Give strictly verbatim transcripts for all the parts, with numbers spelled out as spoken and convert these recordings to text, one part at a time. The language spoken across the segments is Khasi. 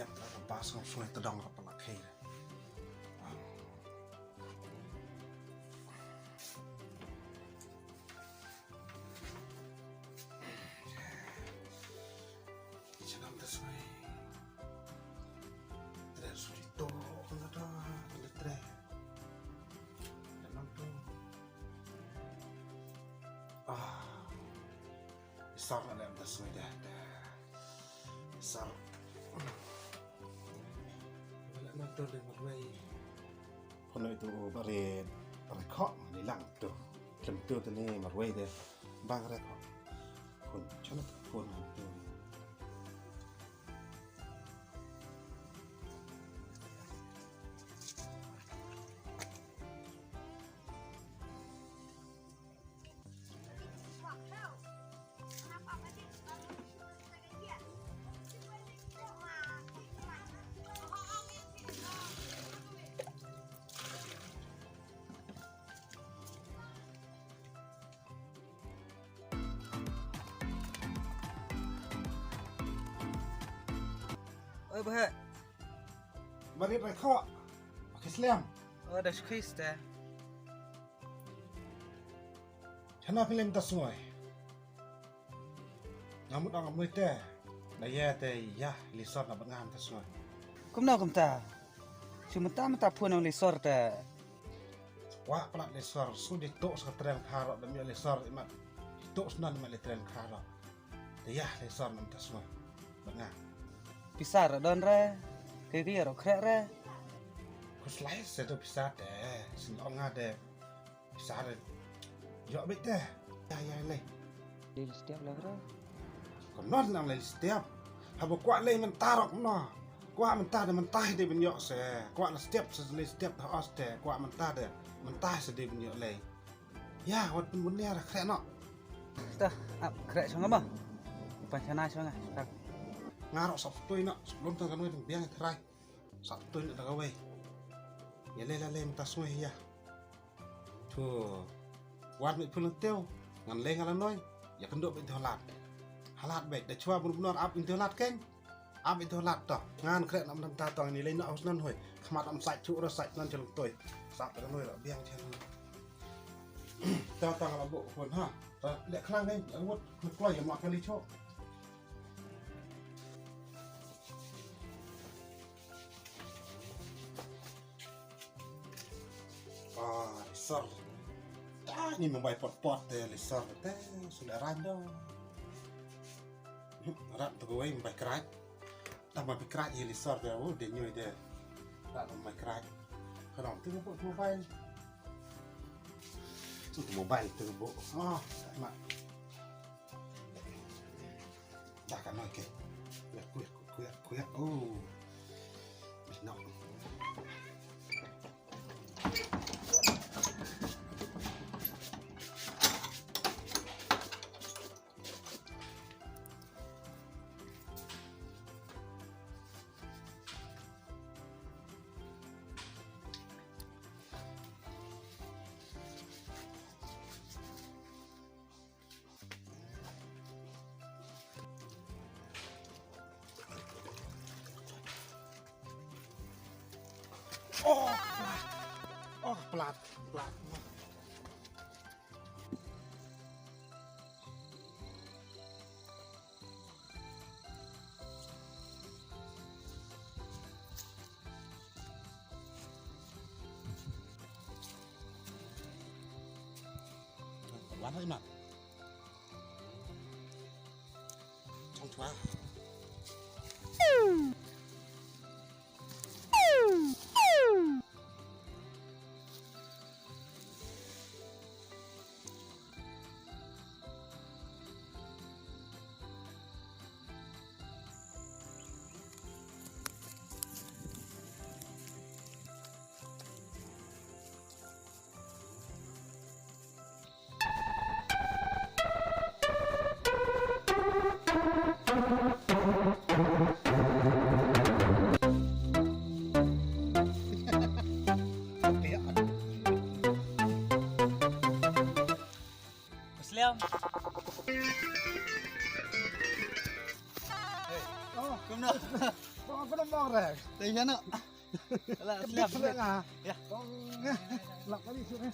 Ïa, ka pas ngam sngewthuh tdong ka pala khei. Janam da sngewthuh. Tre suri to, kena da, kena tre. Janam to. Ah. Isar na lem da sngewthuh da. Isar. Wala na to de marwei. Phone itu bare, bare khok ni lang tu. Klem tu tu ni marwei de. Bang re khok. Phone, chana phone tu. Oi, Bah. Barit rai kho. Pakai seliam. Oh, dah sukris dah. Chana film ta sngoi. Ngamut ang amui te. Da ya te ya lisor na bangam ta sngoi. Kumno kumta? Shu mynta mynta phone ang lisor te. Wa plat lisor su di tok sa tren kharo da mi lisor imat. Di tok snan imat li tren kharo. Te ya lisor mynta sngoi. Bangam. Pisa ra don re. Ke ke ro khrek re. Kuslai se do pisa te. Sin ong nga de. Pisa re. Yok bit deh. Ya, ya, lei. Lei step lah, bro. Kumno nang lei step. Haba kwah lei mynta rok no. Kwah mynta de mynta de ben yok se. Kwah la step se lei step ha os de. Kwah mynta de mynta se de ben yok lei. Ya, wat pun bun ya khrek no. Ta, ap khrek shong abang. Pan chana shong ah. Nga rok sap tui no. Sebelum tang kanoi tang biang trai. Sap tui no da kawei. Ya lei la lei mynta sngoi ya. Chu. Wat mit phun teu. Ngan leng ala noi. Ya kynduh bit dolat. Halat bit da chua bun bunor ap in dolat keng. Ap in dolat to. Ngan krek nam nam ta tong ni lei na aus nan hoi. Khmat am sait chu ro sait nan chelong toi. Sap da noi ro biang chen. Ta ta la bu phun ha. Ta le khlang keng. Ngut ngut kloi ya ma kali chu. Ah, lisor. Ta ni Mumbai pot pot te lisor te sudah rando. Rat tu gue Mumbai kerat. Tambah bikrat ye lisor te, oh, de nyoi de. Rat Mumbai kerat. Kalau tu buat mobile. Tu mobile tu bu. Ah, mak. Dah kan okey. Kuyak kuyak kuyak kuyak. Oh. Nak. Oh, plat. Oh, plat, plat. Wan hai mat. Chong chua. Muslim. Hey. Oh, kumno? Oh, aku nombor deh. Tadi sana. Lah, siap. Siap, ah. Ya. Oh, ya. Lap kali sini.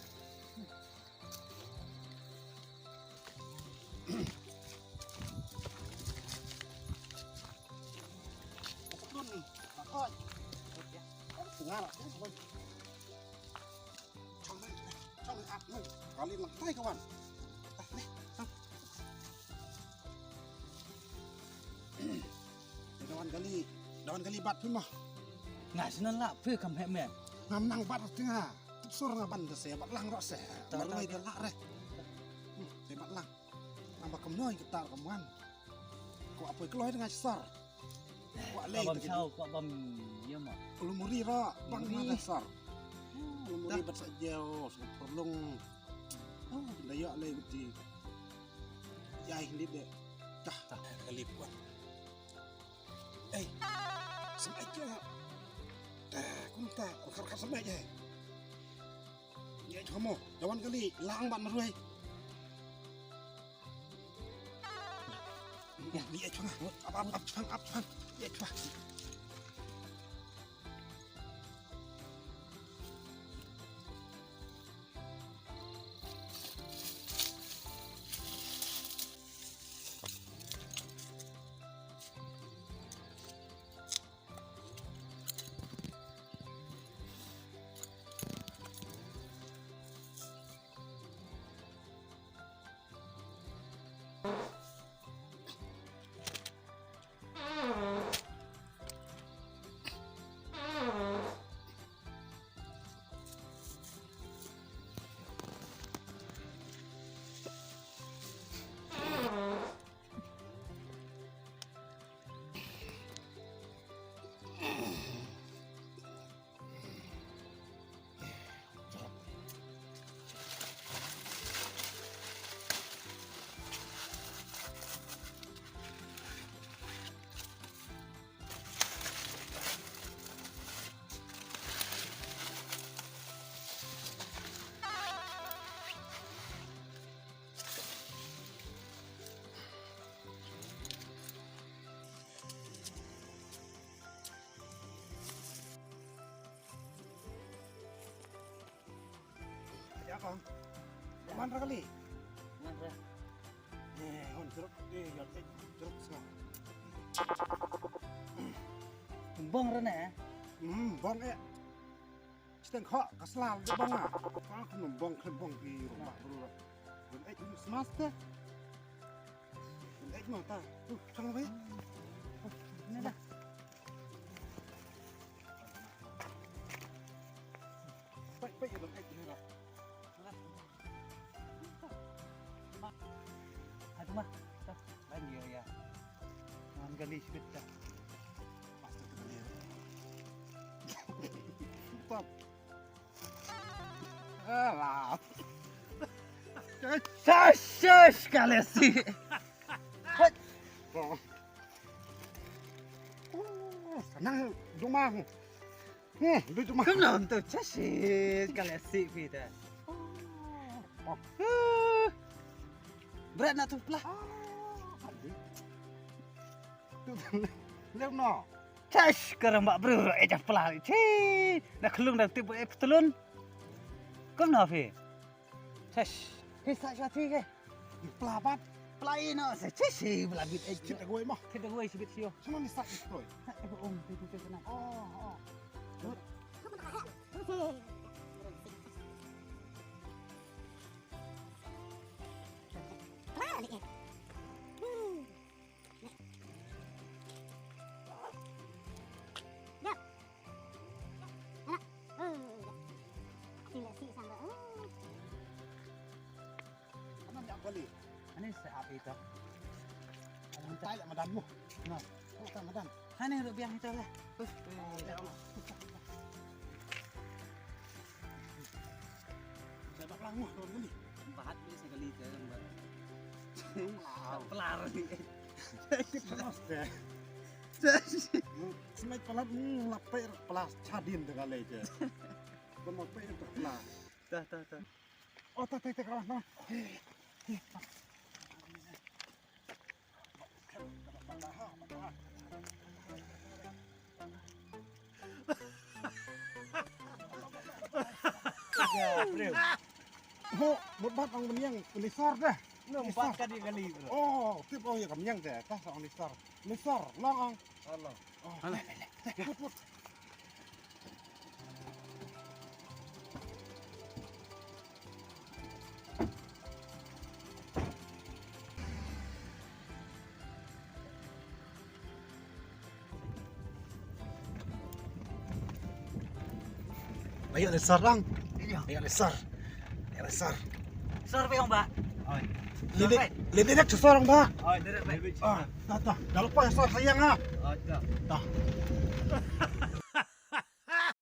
Turun ni. Bakal. Tengah lah. Chong, chong, ap, kali lang tai kawan. Ah, ni, ah. Dawan kali, dawan kali bat phi mo. Nga snan la phi kam heh men. Ngam nang bat tynga. Tup sur nga ban da se bat lang ro se. Marwei da la re. Hmm, se bat lang. Nang ba kam noi ka tar kam wan. Ko apoi kloi da nga sar. Kwah lei. Ka bam te ka chau, kwah bam ïa ma. Lumuri ra bang ma da sar. Lumuri bat sa jeo sa purlung. Oh, da ïa lei beti. Ïa hindi de. Tah, tah, ka lip kwah. Ei. Sam ai ke. Tah, kum ta, khar khar sam ai ke. Ïa chamo, jawan kali, lang ban marwei. Ya, ya, chwang. Ap, ap, ap, chwang, ap, chwang. Ya, chwang. Ya, Kong. Man ra kali. Man ra. Eh, hon jeruk, eh, ya, eh, jeruk semua. Bong ra ne? Hmm, bong eh. Siteng kho, ka sla de bong ah. Ka khnum bong, khnum bong pi ru ma bru. Bong eh, smas te. Bong eh, ma ta. Tu, chang bai. Ni dah. Peit, peit, ïa bang eit ïa nga. Atu ma, ta, ban ïa ïa. Ngan gali shibit ta. Pop. Alah. Shush, shush, ka lesi. Hoi. Oh. Oh, sanang duma. Hmm, duma. Kumno to, shush, ka lesi phi ta. Oh. Huh. Bret na tu pla. Ah, aduh. Tu lem no. Shush, ka rambak bru ro eh jah pla. Chi. Na khlung dang tip eh ptlun. Kumno phi? Shush. Phi sa sha ti ke? Pla bat. Pla ino se. Chi shi pla bit eh. Kit agoi mo. Kit agoi shi bit sio. Sama ni sa i troi. Sa eh um tu tu tu na. Oh, oh. Ani sa ap ito. Ani tai la madan mo. No. Ko ta madan. Ani ru biang ito la. Sa bak lang mo, ron kali. Bahat ni sa kali sa lang ba. Wow. Pelar ni. Namaste. Smai palat mu lapai plas chadin de kali je. Kon lapai plas. Dah, dah, dah. Oh, dah, dah, dah, kawan, kawan. Eh, eh. Dah, dah, dah, dah. Ho, mut bat ong mynjang u Lisor dah. Nang bat ka di kali, bro. Oh, tip ong ïa ka mynjang te, ka sa ong Lisor. Lisor, long ong. Alah. Oh, alah. Leh, leh, leh. Mut, mut. Ayo, Lisor lang. Iya. Ayo, Lisor. Ayo, Lisor. Sor, Bang, Bang. Oi. Lili, lili nak sor, Bang. Oi, direct, Bang. Ah, dah, dah. Dah lepas sor sayang ah. Oi, dah. Dah.